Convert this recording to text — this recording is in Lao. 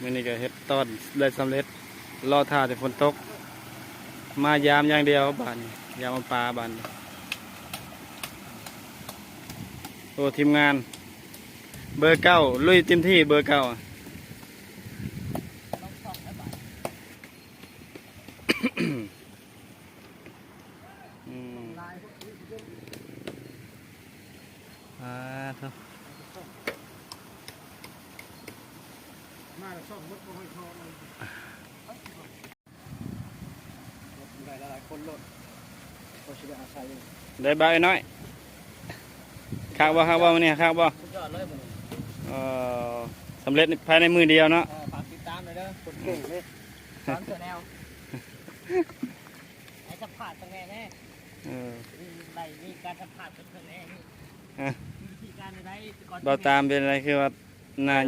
ມື້ນີ້ກໍເຮັດຕອນໄດ້ສຳເລັດ ລໍຖ້າແຕ່ຝົນຕົກ ມາຢາມຢ່າງດຽວບາດນີ້ ຢາມເອົາປາບາດນີ້. ໂອ້ ທີມງານເບີເກົ້າ ລຸຍເຕັມທີ່ເບີເກົ້າ. ອືມ ອ່າ ໂທ້ ມາແລ້ວຊອກໝົດບໍ່ໃຫ້ຊອກເລີຍ ໄດ້ຫຼາຍໆຄົນໂລດ ກໍຊິໄດ້ອາໄສຢູ່ ໄດ້ບ່າວນ້ອຍ ຄັກບໍ່ ຄັກບໍ່ມື້ນີ້ ຄັກບໍ່? ສຸດຍອດເລີຍມື້ນີ້ ເອີ ສຳເລັດພາຍໃນມື້ດຽວເນາະ ເອີ ຝາກຕິດຕາມເດີ ຄົນເກັ່ງເດ້ ສອນແຊນແນວ ໃຫ້ສຳພາດເພິ່ນແດ່ແນ່ ເອີ ໄດ້ມີການສຳພາດເພິ່ນແດ່ ເອີ ມີວິທີການໃດໆ ບ່າວຕາມເປັນໃດ ຄືວ່າໜ້າ